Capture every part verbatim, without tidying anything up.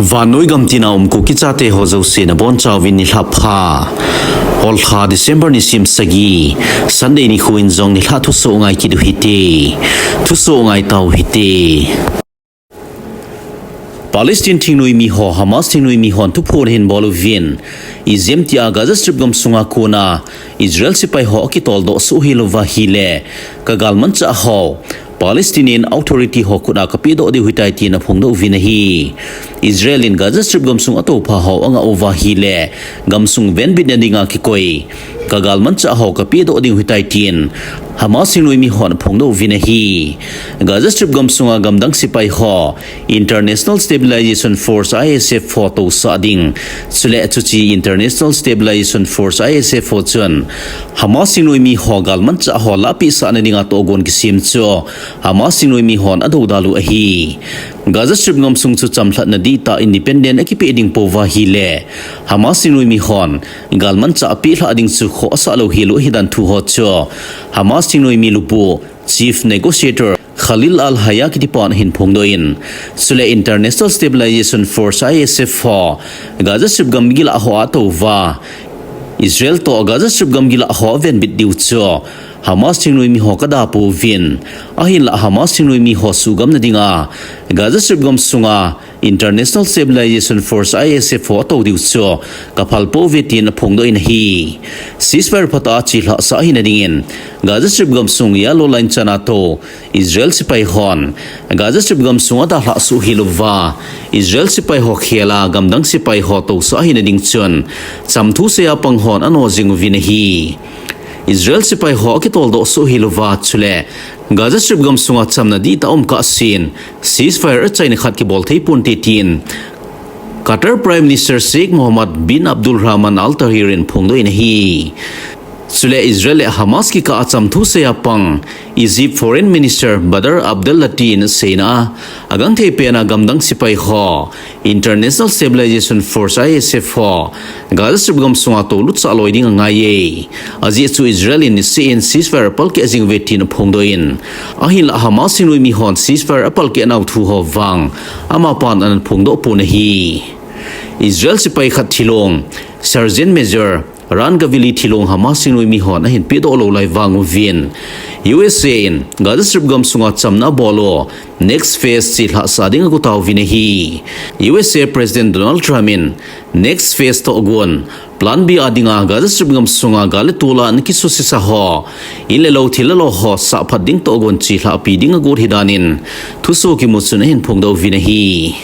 Vannoi gamtina um Kuki chate ho jouse nabonchauvin nilhah pha. Hol lha December nisim sagi, Sunday nikho in jong nilhah thusoh ngai kit u hite. Thusoh ngai tau hite. Palestine thingnoimi ho, Hamas thingnoimi hon thuphon ahin bol uvin, ijemtia Gaza Strip gamsunga kona Israel sepai ho akitoldoh soh hel uva ahile, kagalmanchah ho Palestinian Authority ho khut a kapehdoh diu ahitai tin aphongdoh uvin ahi. Israel in Gaza Strip gamsung atoupha ho angah uva ahile, gamsung venbitna dinga kikoi kagalmanchah ho kapehdoh diu ahitai tin Hamas thingnoimi hon aphongdoh uvin ahi. Gaza Strip gamsunga gamdang sepai ho International Stabilization Force, I S F ho tousah ding, chule chuche International Stabilization Force, I S F ho chun Hamas thingnoimi ho galmanchah ho lahpeh sahna dinga tohgon kisem chu Hamas thingnoimi hon adoudal u ahi. Gaza Strip gamsung chu chamlhatna dihtah independent akipeh ding pouva ahile, Hamas thingnoimi hon galmanchah pehlhah ding chu khoh asah lou hel u ahidan thu ho chu Hamas thingnoimi lubu Chief Negotiator Khalil Al-Hayya kitipan ahin phongdoh in, chule International Stabilization Force, I S F ho Gaza Strip gamgi lah hoa atouva, Israel toh Gaza Strip gamgi lah ho avenbit diu chu Hamas thingnoimi ho kada pouvin, ahinlah Hamas thingnoimi ho suhgamna dinga Gaza Strip gamsunga International Stabilization Force, I S F ho atou diu chu kaphal pouve tin aphongdoh in ahi. Ceasefire phatah a chelhah sah ahina dingin Gaza Strip gamsung Yellow Line chana tou Israel sepai hon Gaza Strip gamsung adalhah soh hel uva, Israel sepai ho khela gamdang sepai ho tousah ahina ding chun chamthu seiya pang hon ano jing uvin ahi. Israel sepai ho akitoldoh soh hel uva, chule Gaza Strip gamsunga chamna dihtah um kahsen ceasefire achaina khat kibol thei ponte tin Qatar Prime Minister Sheikh Mohammed bin Abdulrahman Al Thani in phongdoh in ahi. Chule Israel le Hamas kikah a chamthu seiya pang Egypt Foreign Minister Badr Abdelatty in aseina a, agangthei pena gamdang sepai ho International Stabilization Force, I S F ho Gaza Strip gamsunga toulut sah loi ding angaiye. Ajeh chu Israel in niseh in ceasefire apalkeh jing uve tin aphongdoh in, ahinlah Hamas thingnoimi hon ceasefire apalkeh nau thu ho vang amapan ana phongdoh pon ahi. Israel sepai khat thilong, Sergeant Major Ran Gavili thilong Hamas thingnoimi hon ahin pehdoh lou lai vang uvin, U S A in Gaza Strip gamsunga chamna abol u next phase chelhah sah ding agot tauvin ahi. U S A President Donald Trump in next phase tohgon, Plan B a dinga Gaza Strip gamsunga gal le tol a ana kisuse sa ho, in le lou thil le lo ho sahphat ding tohgon chelhahpi ding agot ahidan in thusoh kimu chun ahin phongdoh uvin ahi.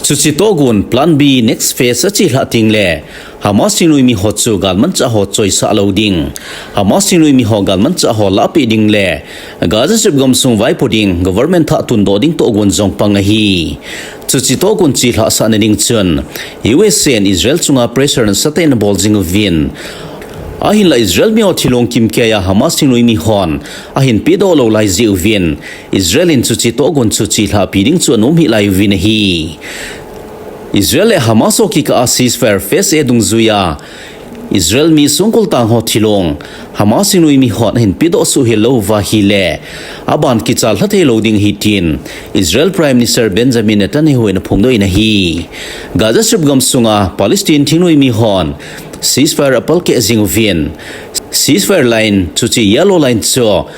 Chuche tohgon Plan B next phase achelhah teng le Hamas thingnoimi ho chu galmanchah ho choisah lou ding, Hamas thingnoimi ho galmanchah ho lahpeh ding le Gaza Strip gamsung vaipo ding, government thah tundoh ding tohgon jong pang ahi. Chuche tohgon chelhah sahna ding chun U S A in Israel chunga pressure nasatah in abol jing uvin, ahinlah Israel mi ho thilong kimkeiya Hamas thingnoimi hon ahin pehdoh lou lai jeh uvin, Israel in chuche tohgon chu chelhahpi ding chu anom hih lai uvin ahi. Israel le Hamas ho kikah a ceasefire phase A dungjuiya Israel mi songkul tang ho thilong Hamas thingnoimi hon ahin pehdoh soh hel lou uva ahile, aban kichalha thei lou ding ahi tin Israel Prime Minister Benjamin Netanyahu in aphongdoh in ahi. Gaza Strip gamsunga Palestine thingnoimi hon ceasefire apalkeh jing uvin, ceasefire line chuche Yellow Line chu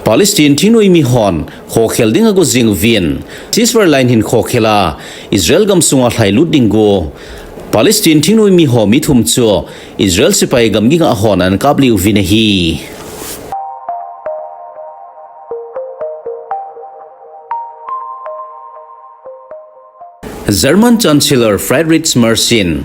Palestine thingnoimi hon khokhel ding agot jing uvin, ceasefire line hin khokhel a Israel gamsunga lhailut ding go, Palestine thingnoimi ho mi thum chu Israel sepai gamgi ngah hon ana kaplih uvin ahi. German Chancellor Friedrich Merz in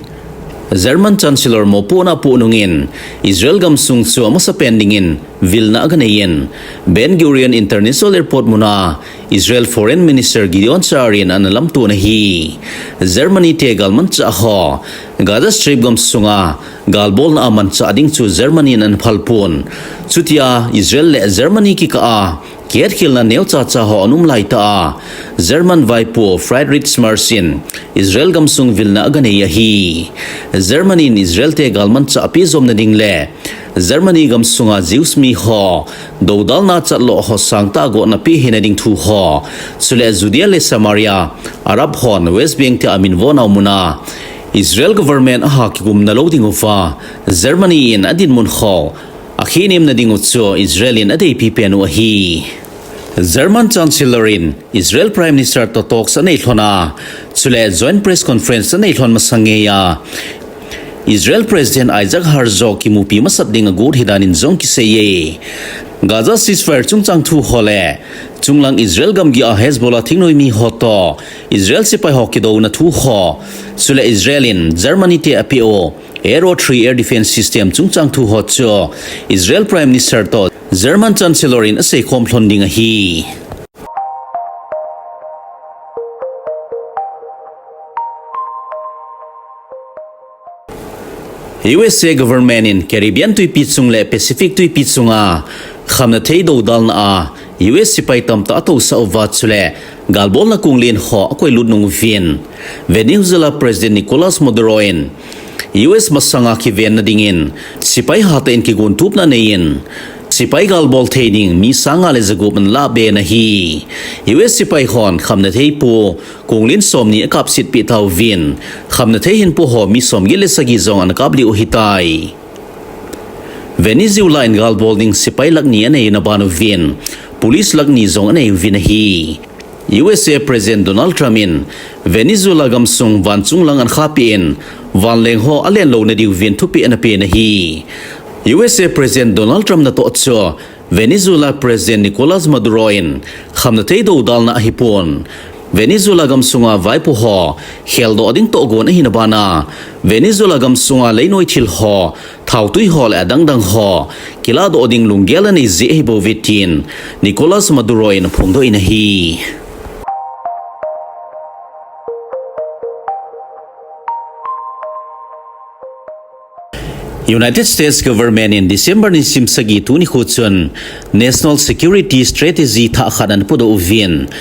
German Chancellor mopohna apoh nungin Israel gamsung chu amasapen dingin vilna aganei in, Ben Gurion International Airport muna Israel Foreign Minister Gideon Sa'ar in ana lamto in ahi. Germany te galmanchah ho Gaza Strip gamsunga galbolna a manchah ding chu Germany in ana phalpon. Chutia Israel le Germany kikah a kihetkhelna neocha cha ho ana um laitah a, German vaipo Friedrich Merz in Israel gamsung vilna aganei ahi. Germany in Israel te galmanchah apeh jomna ding le Germany gamsunga Jews mi ho doudalna chatlo ho sangtah a gotna pe hina ding thu ho, chule Judea le Samaria, Arab hon West Bank tia minvona muna Israel government aha kigumna lou ding uva Germany in adinmun ho akhenemna ding u chu Israel in adeipi pen u ahi. German Chancellor in Israel Prime Minister to talks anei lhon a, chule joint press conference anei lhon masang ngeiya Israel President Isaac Herzog kimupi masat ding agot hidan in jong kiseiye. Gaza ceasefire chungchang thu ho le chunglang Israel gamgi a Hezbollah thingnoimi ho to Israel sepai ho kidouna thu ho, chule Israel in Germany te apeh u Arrow three air defense system chungchang thu ho chu Israel Prime Minister to German Chancellor in aseikhom lhon ding ahi. U S A government in Caribbean tuipi chung le Pacific tuipi chunga khamnathei doudalna a U S sepai tamtah atousah uva chule galbolna konglen ho akoilut nung uvin Venezuela President Nicolas Maduro in U S masanga kivenna dingin sepai hatah in kiguntupna neiyin sepai galbol thei ding mi sang nga le jagup ana lahbe in ahi. U S sepai hon khamnathei po konglen somni akapsetpeh tauvin, khamnathei hinpo ho mi somget le sagi jong ana kaplih u ahitai. Venezuela in galbol ding sepai lakh ni aneina ban uvin, police lakh ni jong anei uvin ahi. U S A President Donald Trump in Venezuela gamsung vanchung lang ana khahpeh in, vanleng ho alen louna diuvin thupeh ana pen ahi. U S A President Donald Trump natoh chu Venezuela President Nicolas Maduro in khamnathei doudalna ahipon, Venezuela gamsunga vaipo ho kheldoh ding tohgon ahina bana, Venezuela gamsunga leinoi thil ho, thaotui ho le adangdang ho kilahdoh ding lunggel anei jeh ahibouve tin Nicolas Maduro in aphongdoh in ahi. United States Government in December nisim sagi tuni khu chun National Security Strategy thah khat ana podoh uvin,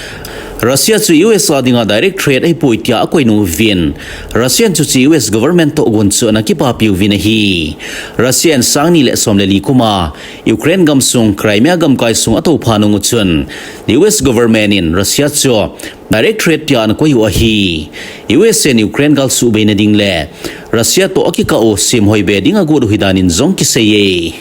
Russia chu U S a dinga direct threat ahipoi tia akoinu uvin, Russia in chuche U S government tohgon chu ana kipapi uvin ahi. Russia in sang ni le som le li kuma Ukraine gamsung Crimea gamkai sung atoupha nung uchun, U S government in Russia chu direct threat tia ana koi u ahi. U S in Ukraine gal suhbeina ding le Russia toh akikah u semhoibe ding agot u ahidan in jong kiseiye.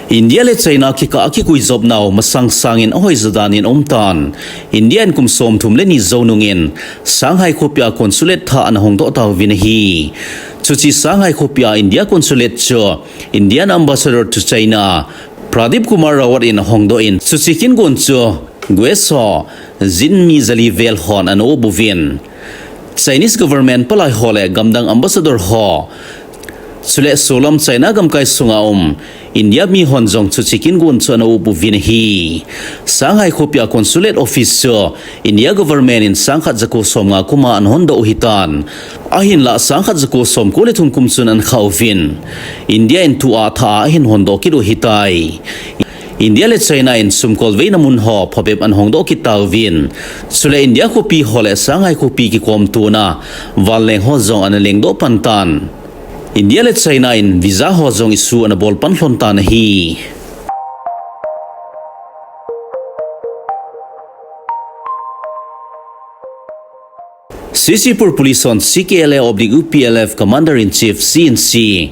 India le China kikah a kiguijopnau masang sangin ahoijo dan in aumtan. India in kum somthum le ni jou nungin Shanghai khopia consulate thah ana hongdoh tauvin ahi. Chuche Shanghai khopia India consulate chu Indian Ambassador to China Pradeep Kumar Rawat in ahongdoh in, chuche kingon chu guest ho jinmi jali vel hon ana up uvin, Chinese government palai ho le gamdang ambassador ho, chule solam China gamkai sunga um India mi hon jong chuche kingon chu ana up uvin ahi. Shanghai khopia consulate office chu India government in sangkhat jako somnga kuma ana hondoh u ahitan. Ahinlah sangkhat jako somko le thum kum chun ana khah uvin, India in tua athah a ahin hondoh kit u ahitai. India le China in sumkolveina mun ho phabep ana hongdoh kit tauvin, chule India khopi ho le Shanghai khopi kikomtona vanleng ho jong ana lengdoh pantan. India le China in visa ho jong issue ana bol pan lhon tan ahi. C C Pur Police hon C K L A oblique U P L F Commander in Chief, C in C,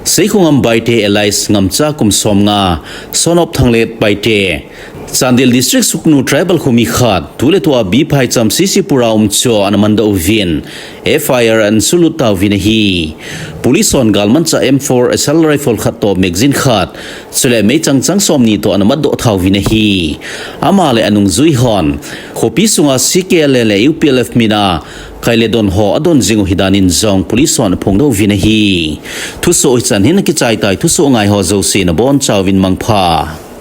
Seikhongam Baite alias Ngamcha kum somnga, son of Thanglet Baite, Chandel District Sugnu Tribal khomi khat, tuletua B Phaicham C C Pur a um chu ana mandoh uvin, F I R ana sulut tauvin ahi. Police hon galmanchah M four assault rifle khat toh magazine khat, chule meichang chang somni toh ana matdoh tauvin ahi. Ama le anungjui hon khopi sunga C K L A le U P L F mina kai le don ho adon jing u ahidan in jong police hon aphongdoh uvin ahi. Thusoh hichan hin akichai tai, thusoh ngai ho jouse nabonchauvin mangpha.